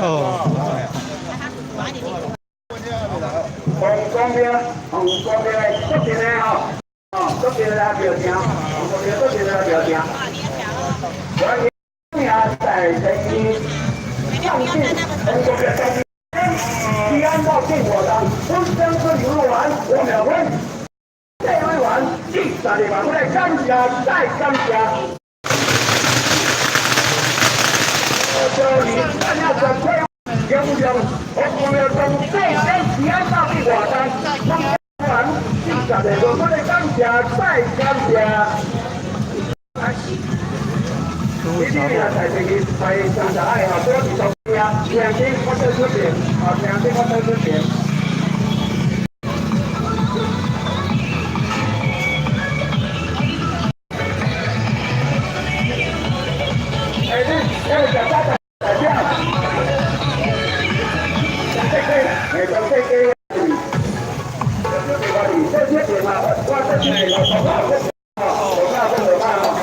哦。黃光明，黃光明，這邊的吼，哦，這邊來表情，黃光明這邊來表情。我名在第一，上進，黃光明在西安到進我當，分生出牛肉丸，我秒分。這位丸，42萬，我來感謝，再感謝。這裡咱要十塊，用用，黃光明從這邊西安到進我當，分丸42萬，我來感謝，再感謝。你這邊在這裡，在上海吼，多是做咩啊？聽聽我在出邊，啊，聽聽我在出邊。哎，你那個小代代表，這個，哎，這個，這這邊嘛，我這邊嘛，我我我我我。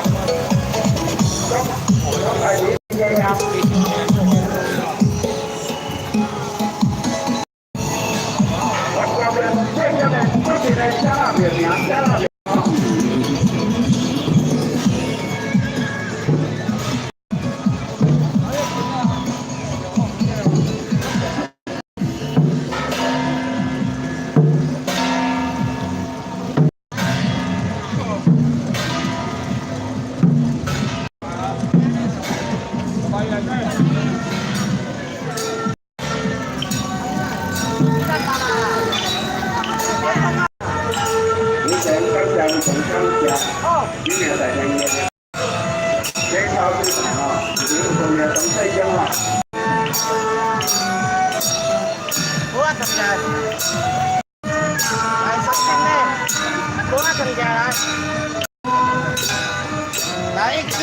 來一箱，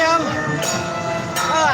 好啊。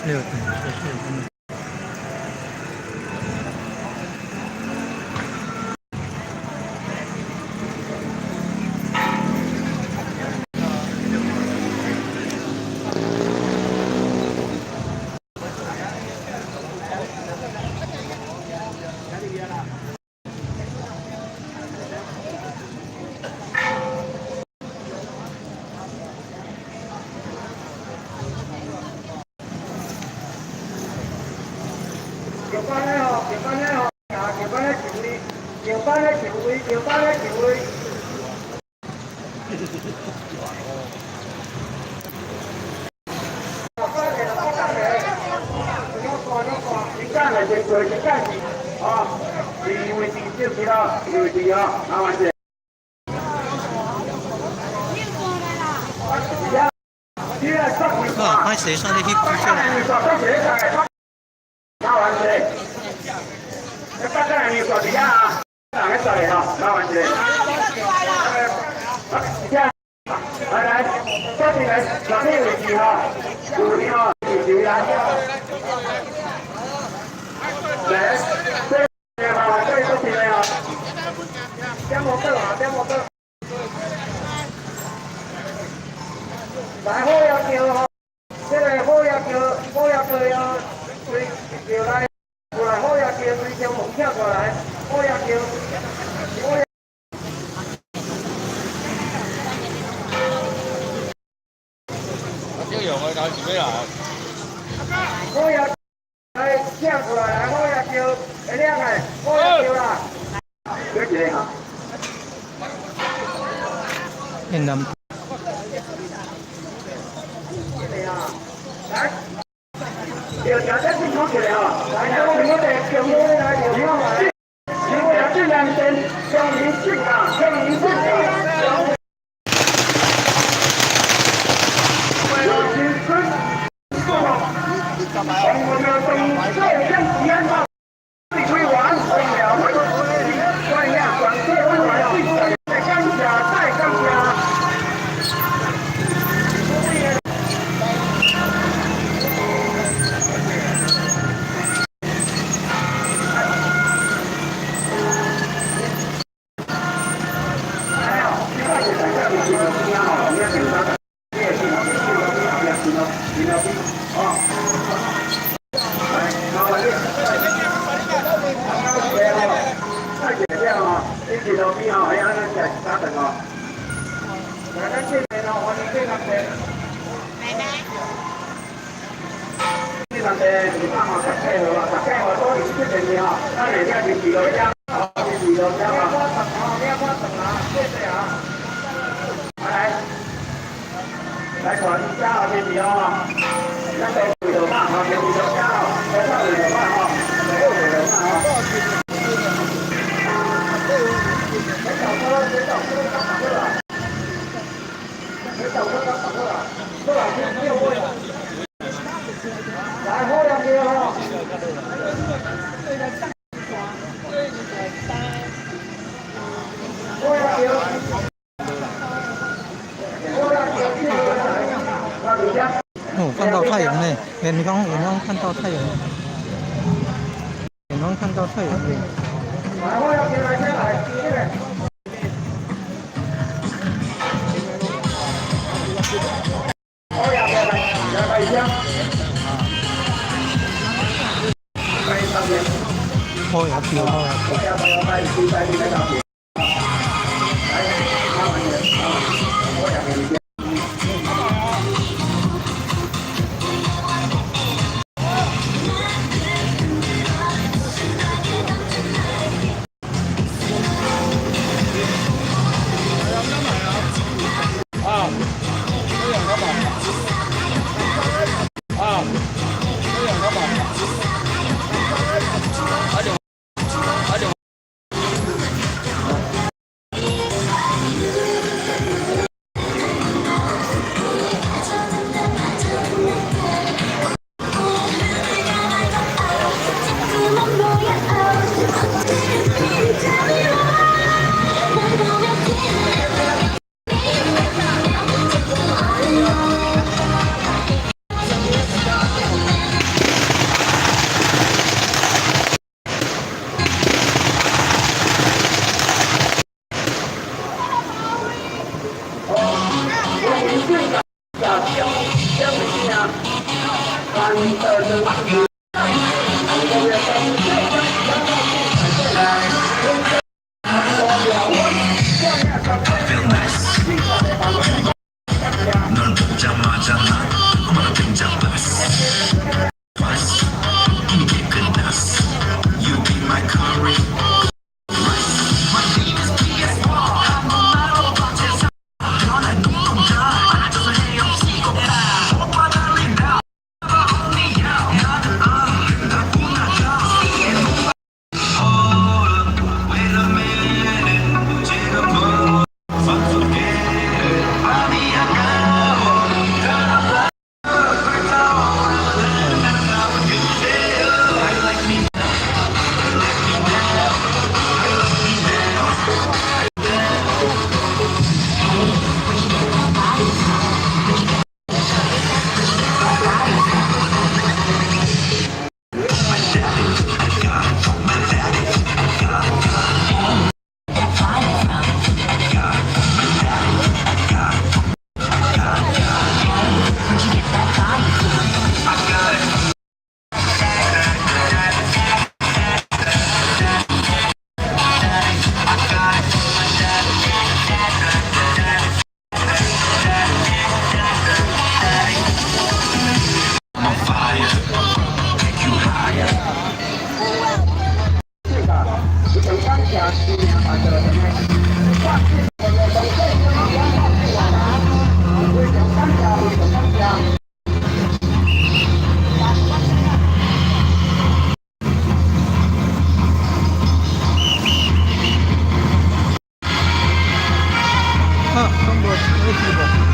6點。上班咧上位，上班咧上位。一间是啊，二位置就是啦，二位置啊，麻烦者。好啊，歹勢，煞咧翕幾啦。麻煩一下，你八個人坐佇遐啊，人咧坐咧吼，麻煩一下。來來，坐進來，坐呢個位置吼，有位吼，位置來。來，這麻煩這坐進來吼。點摩托啊，點摩托。來，好嘢橋吼，這個好嘢橋，好嘢橋要隨橋來，過來好嘢橋隨橋門跳過來，好嘢橋，好嘢。這樣我搞自己啦。好嘢，來跳過來，來好嘢橋，會亮的，好嘢橋啦。這一個哈。越南。來，有條件進出來吼，來，我們的中央來，中央來，中央這兩邊，中央進啊，中央進啊。感謝，再感謝。來，傳家這邊哦，咱都跪落馬吼，這邊落家哦，來跪落馬吼，來跪落馬吼。你走過啦，你走過啦，走過啦，你走過啦，走過啦，過來，你過來。來，好兩個吼。好兩個。哦，看到太陽呢，遠方遠方看到太陽，遠方看到太陽呢。來，好兩個來，先來，這個。好兩個來，來擺一下。擺上面。好呀，跳好呀。好。你知無？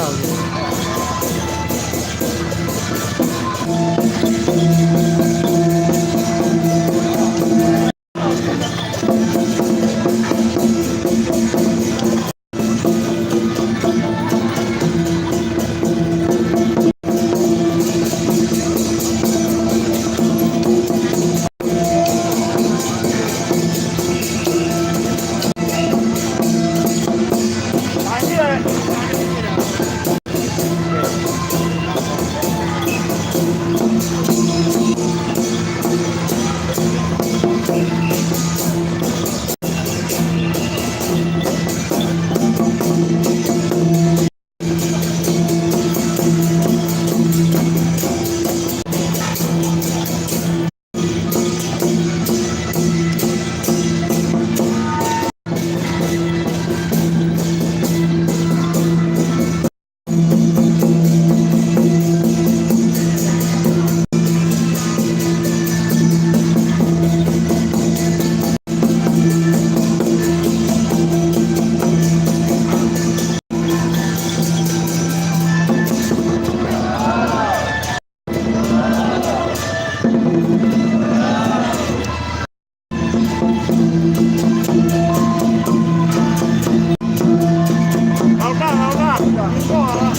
老大，老大，你过了。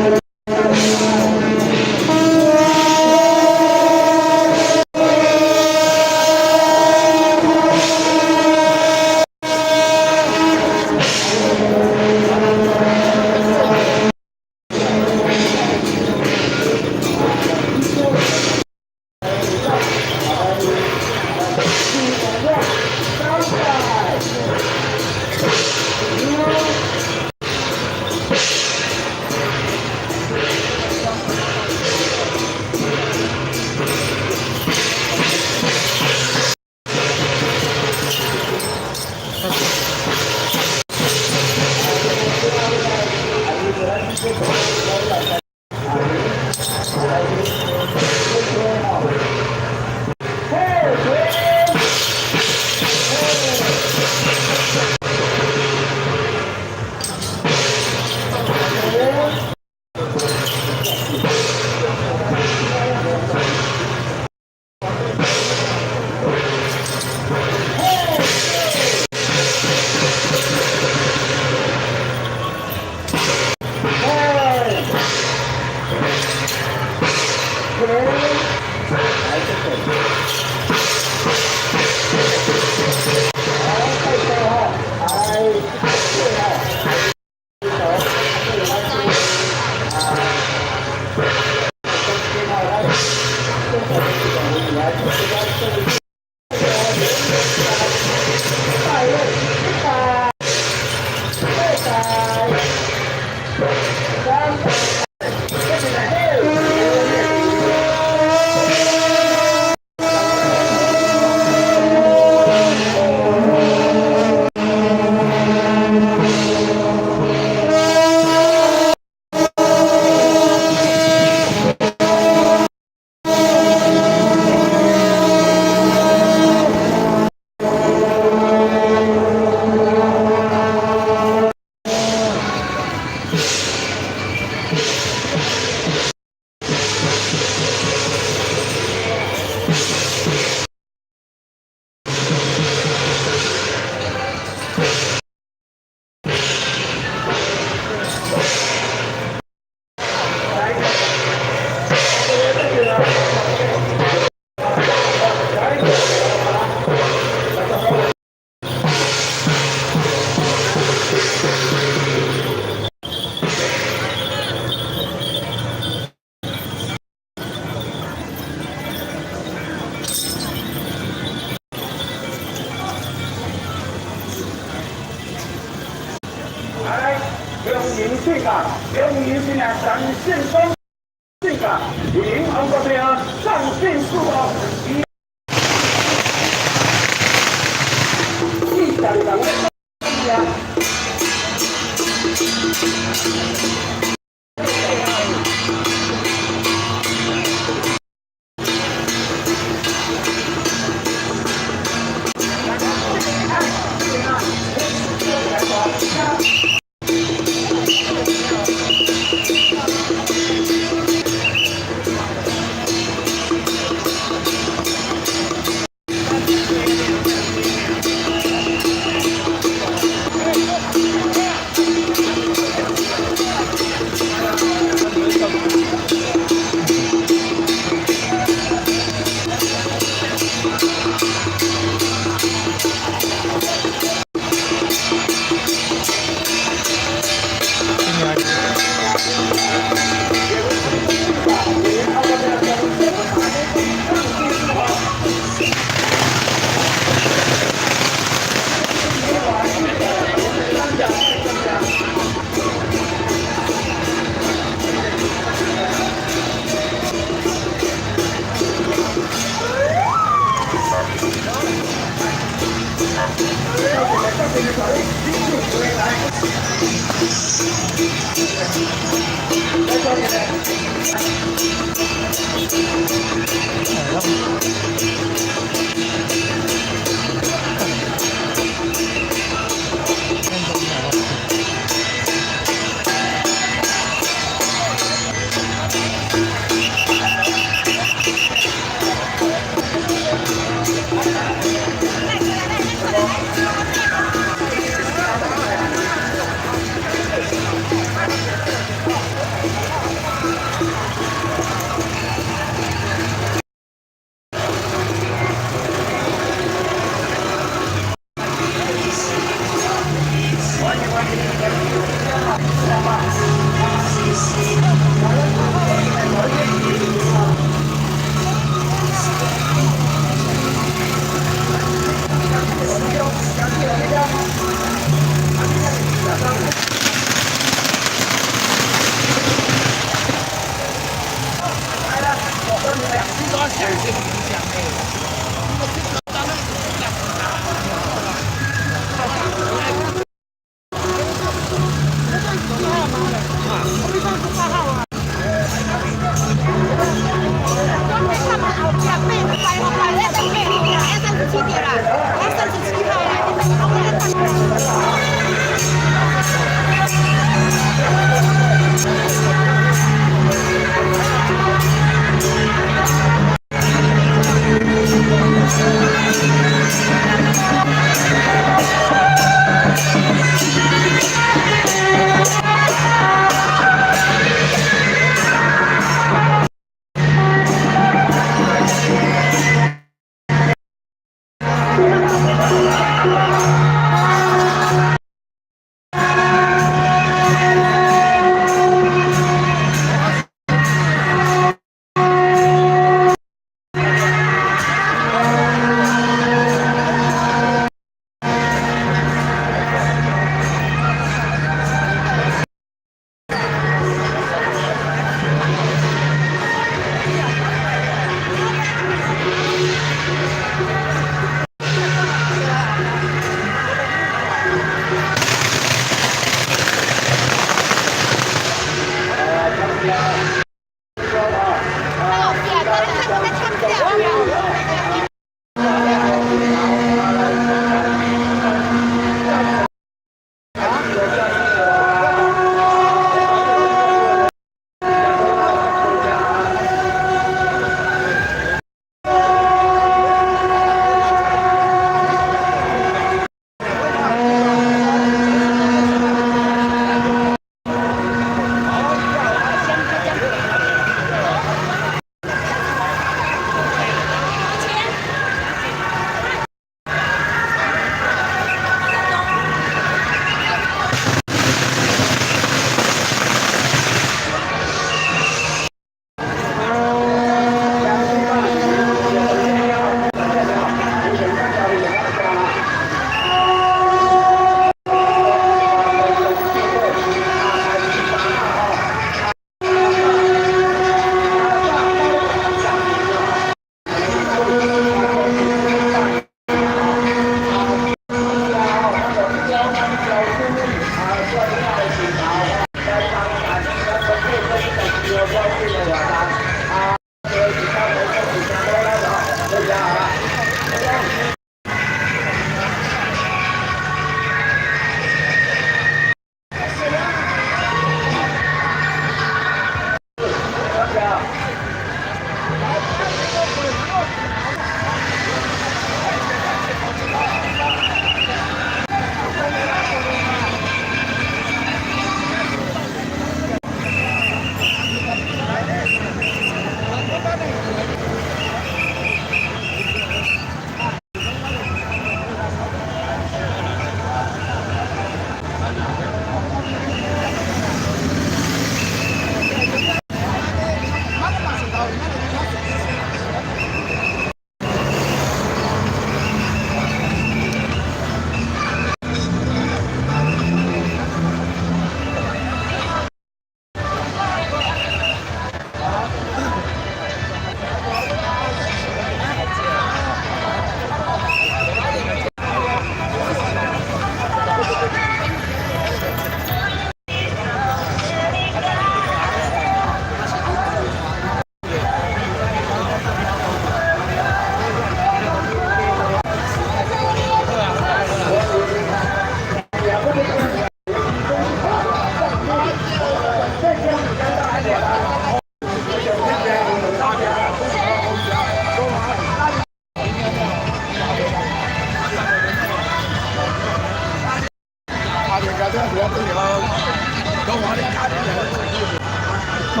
哦，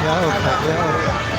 也 OK，也 OK。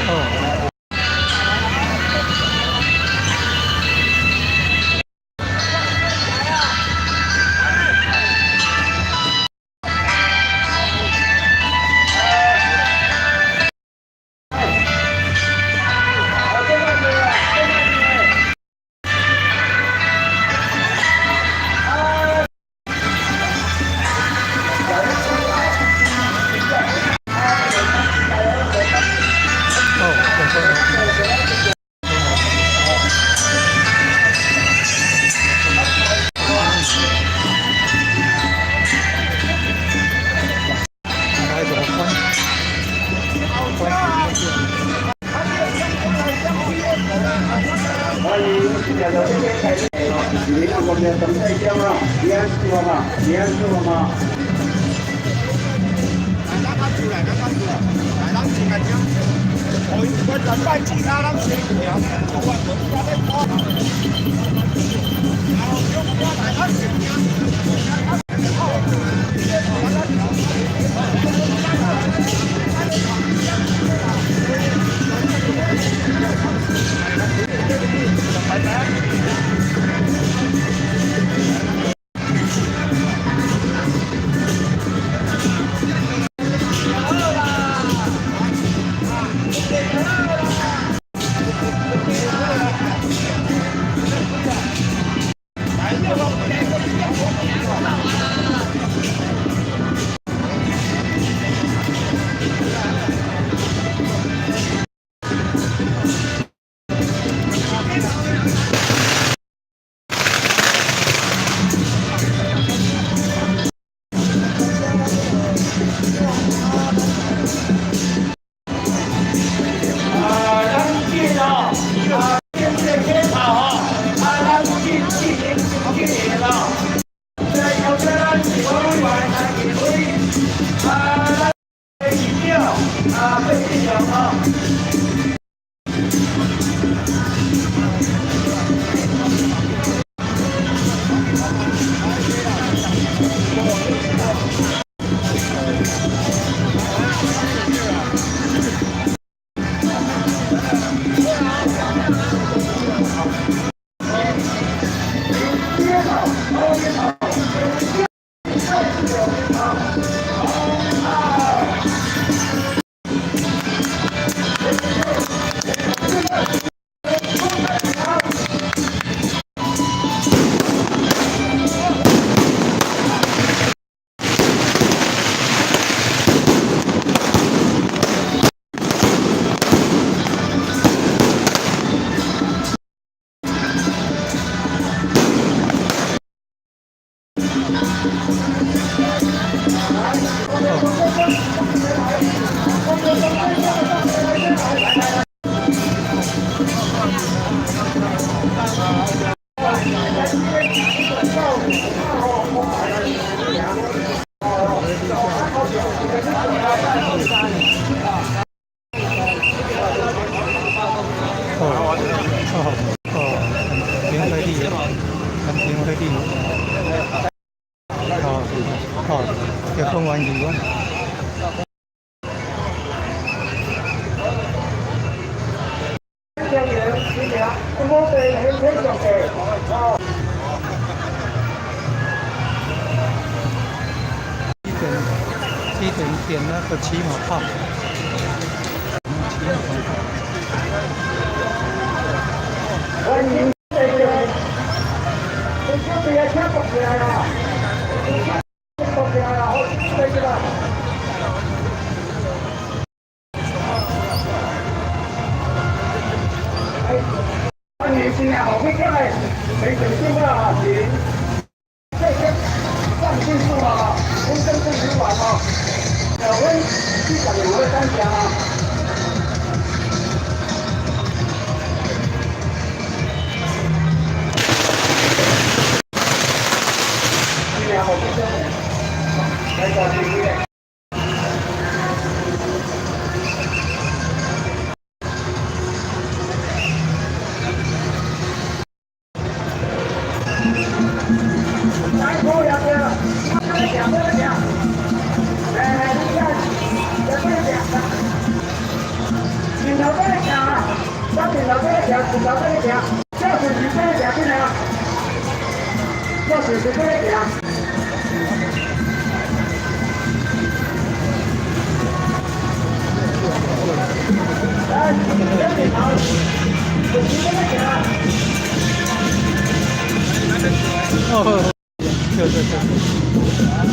哦。哦，對對。來一個關，關。歡迎來到這邊開始哦，你我們等待下嘛，你按舒服嘛，你按舒服嘛。來，咱出來，咱出來，來，咱先來聽。我我禮拜其他咱先聽，我我咧講。然後我來咱先聽。哦哦哦，停飛地，停飛地。哦哦，要講完語啊。正樣，點樣？我哋輕輕上嘅，哦。7點點那個騎馬炮，騎馬炮。歡迎大家，你小弟啊，請過來啦，你請過來啦，好，對啦。歡迎新年好，去起來，非常重要啊，是。這個上進數啊，阮政治旅館哦，阮40年咧等下啊。新年好，來大家注意。來，好呀，對了，過來行，過來行。來來，你看，來過來行。前頭過來行啊，左前頭過來行，前頭過來行，左前面過來行進來啊，左前面過來行。來，左前頭，前面過來行。哦，對對對。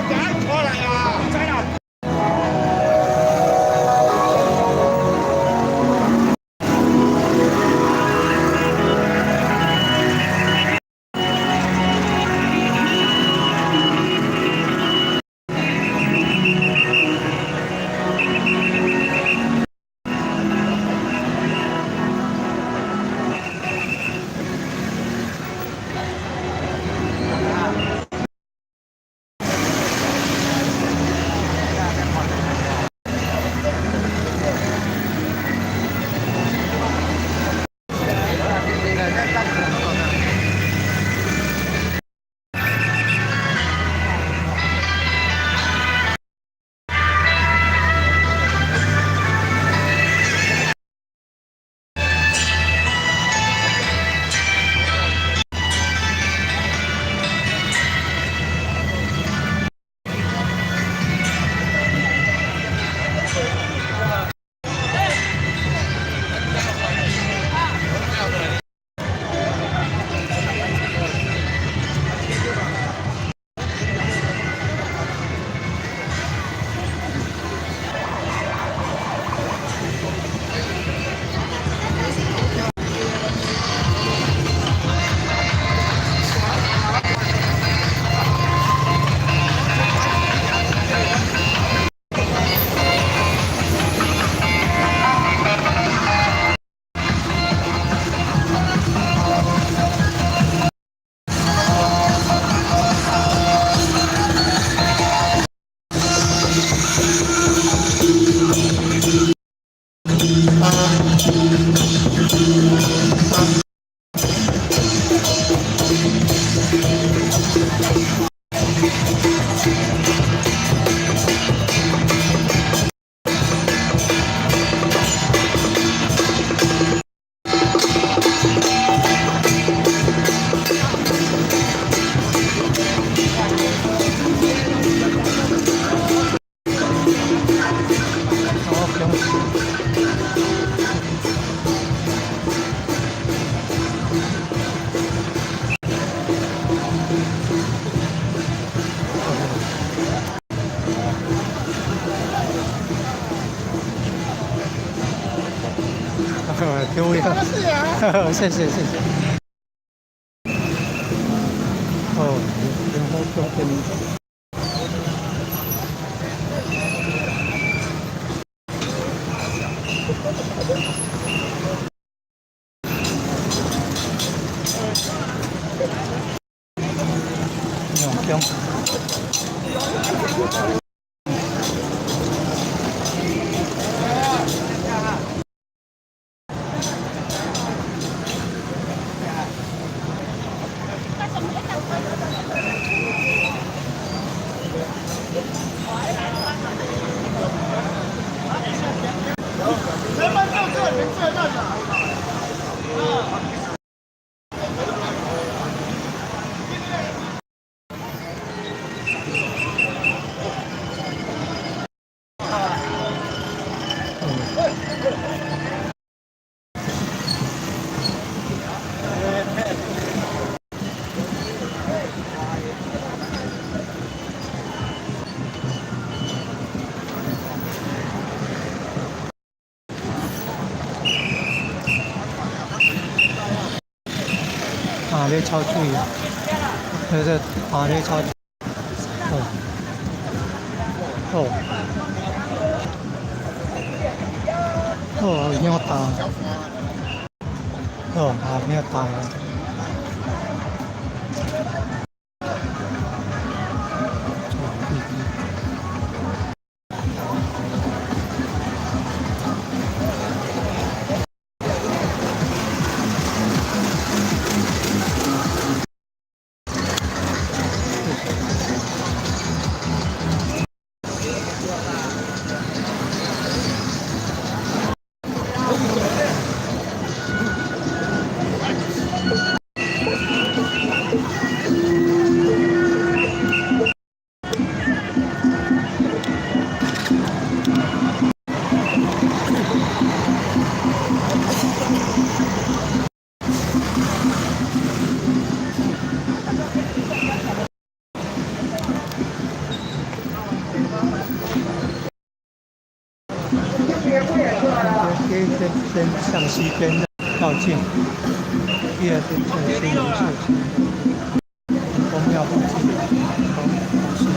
過來啊！在啦。好，行。丢呀！謝謝謝謝。哦，然後中間。兩中。啊，咧抽水啊，那個啊咧抽，哦，哦，哦，有大，哦，啊，有大。这这先向西邊繞境，第二邊向西邊社區，關公廟附近，往西邊。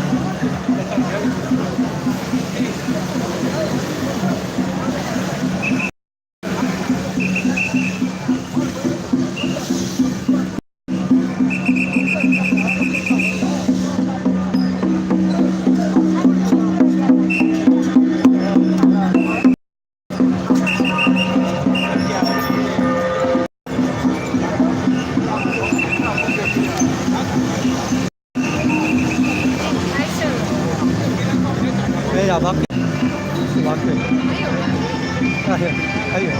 沒有吧？是吧？對。還有，還有啊。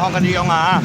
放家己用啊。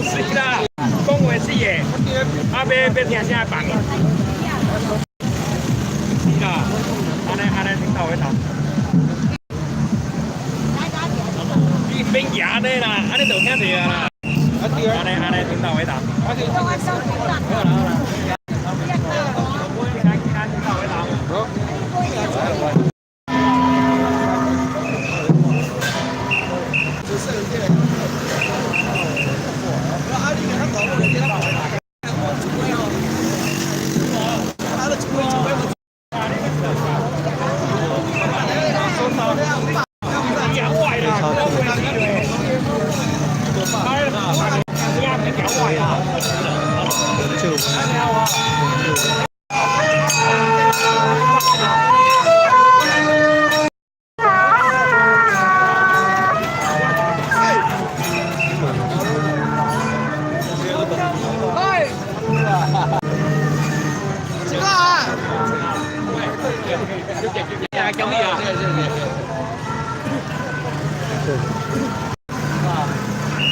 是啦，講話是的，啊，欲聽啥放？是啦，按呢按呢聽頭去頭。你毋免舉按呢啦，按呢就聽著啦。按呢按呢聽頭去頭。好啦好啦。聽頭去頭。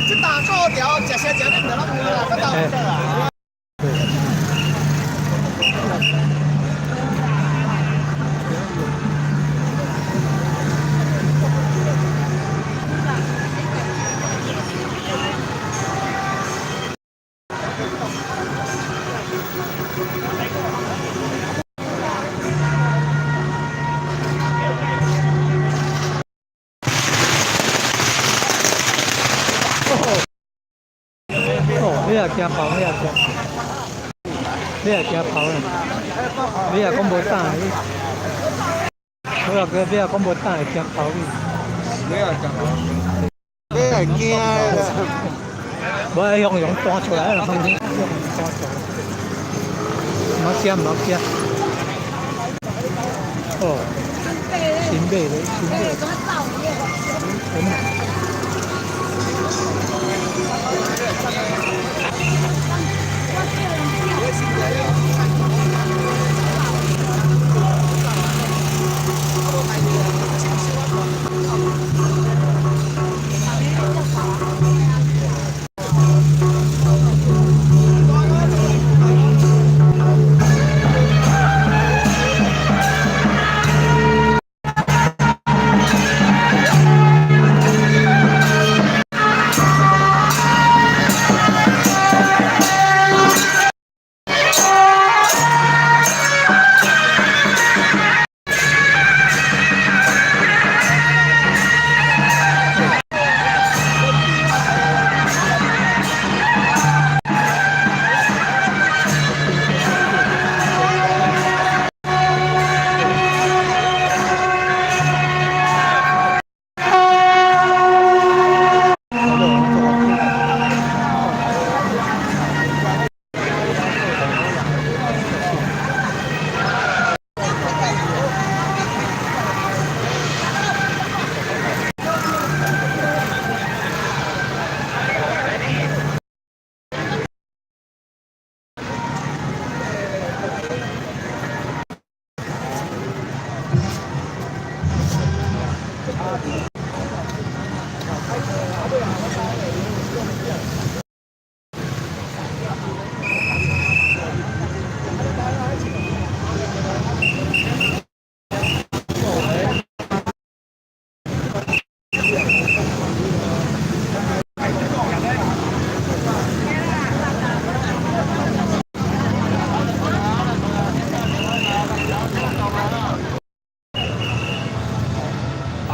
這大高調，食啥食你唔得攏無啦，這大唔得啦。哦，你也驚跑，你也驚，你也驚跑啦！你若講無膽，你，我若你若講無膽會驚跑去。你也驚跑？你也驚啦！無愛向陽彈出來啦，向陽彈出來。毋好驚，毋好驚。哦，新買的，新買的。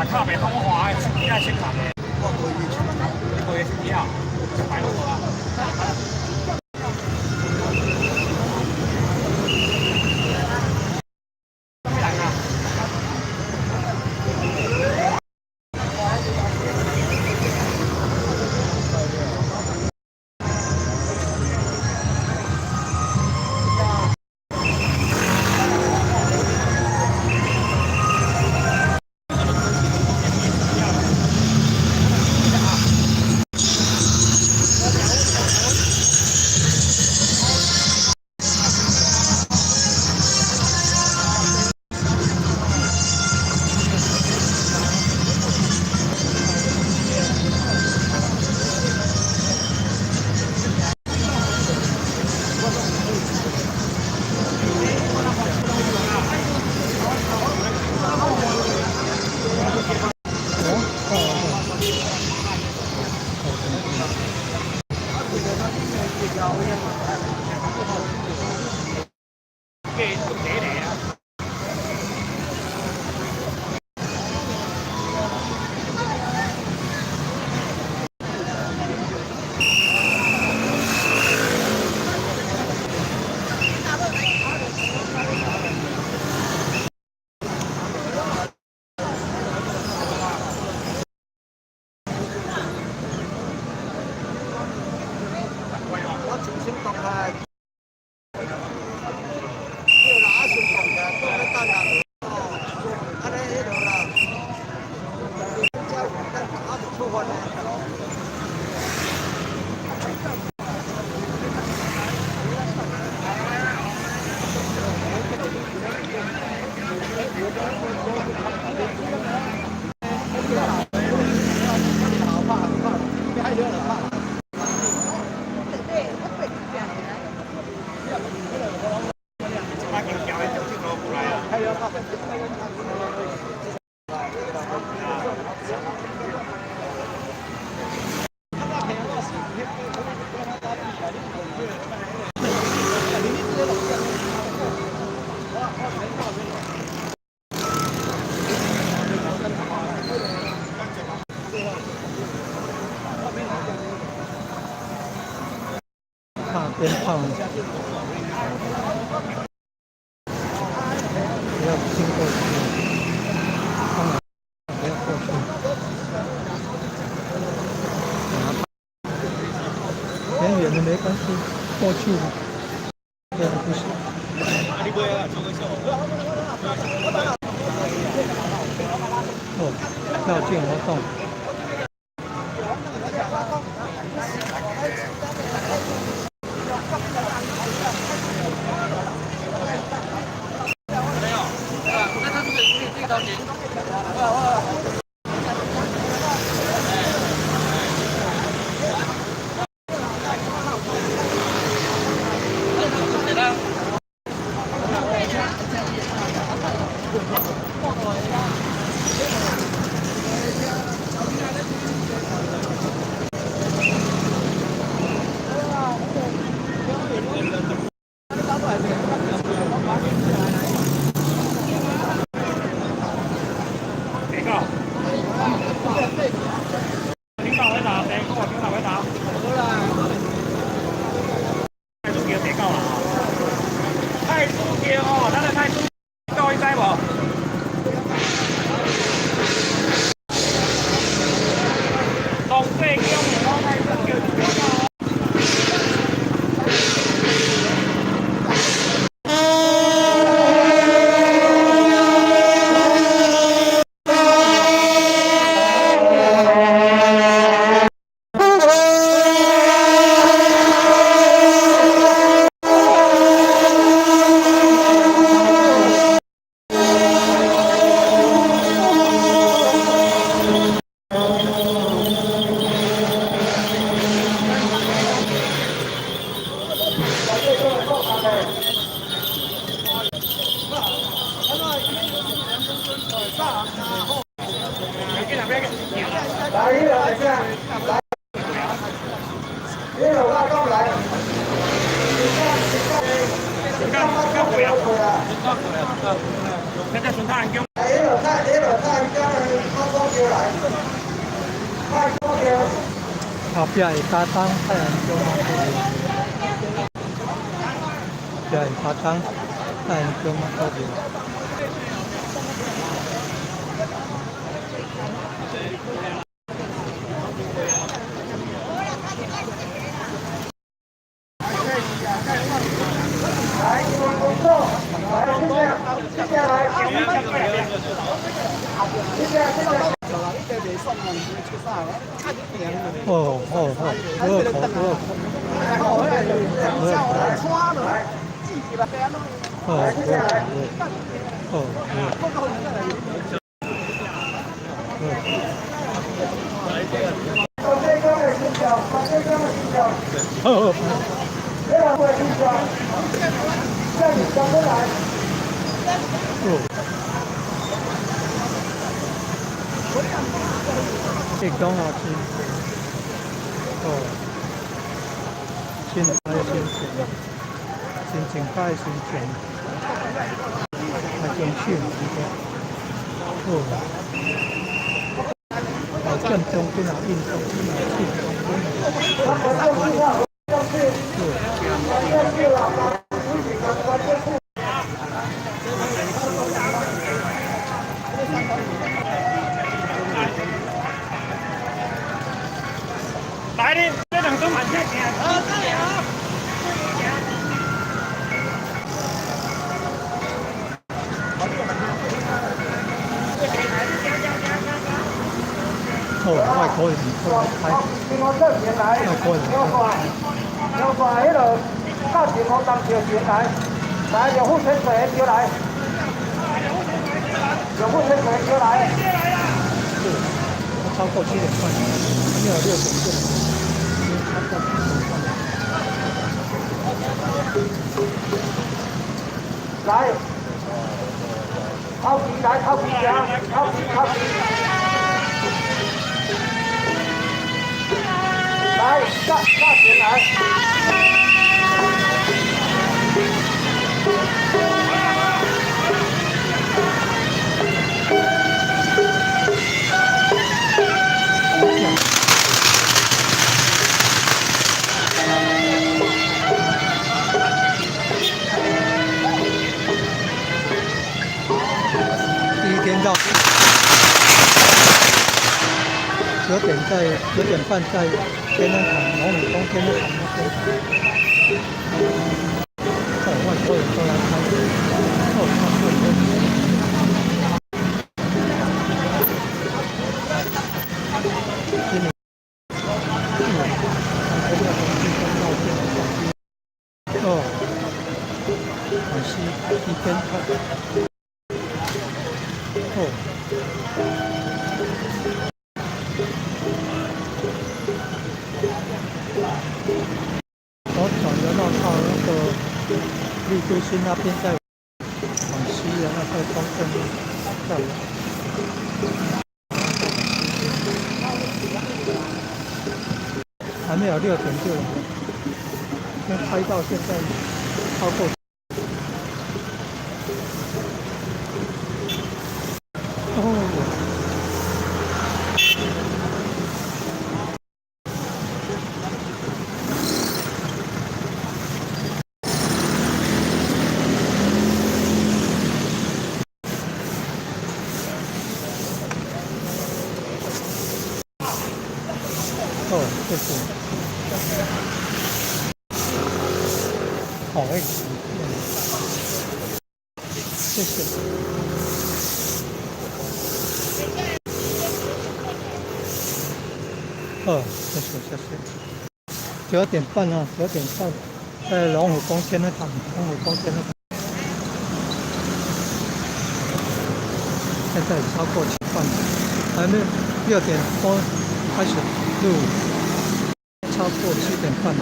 啊，卡袂通我看，手機愛先卡。我無伊手機，你無伊手機啊？食飯攏無啊？啥物人啊？哦，計幾嚟啊？我重新讀係，對啦，啊，先讀嘅，講咧等下哦，安尼彼落啦，這等啊就出發啦。這擺經橋的中正路過來啊。大鞭炮，不要經過去，當然不要過去。遠遠的沒關係，過去這樣不行。哦，繞境活動。地狗，頂到去打，地狗頂到去打。太子橋地狗啦，太子橋哦，咱的太子橋你知無？東西宮的太子橋地狗。來，你來這，來，你落來講來，時間過啊！那個孫太陽宮。來，你落太，你落太，將我講。後壁會加東太陽宮媽祖廟，後壁會加東太陽宮媽祖廟。哦哦哦，不二口，不二口，不二口，哦，不二口，哦，不二口，哦。哦。这讲啊真，哦，真歹心情，真情歹心情，啊，真手物件，哦，啊，建中间啊，运动间啊，运动间啊，哦。来哩，这两钟慢车行。哦，外国人过来拍，外国人。要看彼个到前方当桥前来，来有付钱水就来，有付钱水就来。对，超过7点半，还没有6点就来，超过7点半。来，头前来，头前行，头前头前。来，下下前来。第一天到9点在9点半在天安堂龙虎宫天安堂那边，哦，外国人都来拍，哦，外国人。今年，哦，往西一天拍，哦。我转的绕到那个丽都新那边，再往西的那个中正路，再往还没有6点就来了，先拍到现在超过。哦。哦，谢谢。好哎，谢谢。哦，谢谢谢谢。9点半啊，九点半，在龙虎宫天安堂，龙虎宫天安堂。现在超过7半，还没6点多开始录，超过7点半了。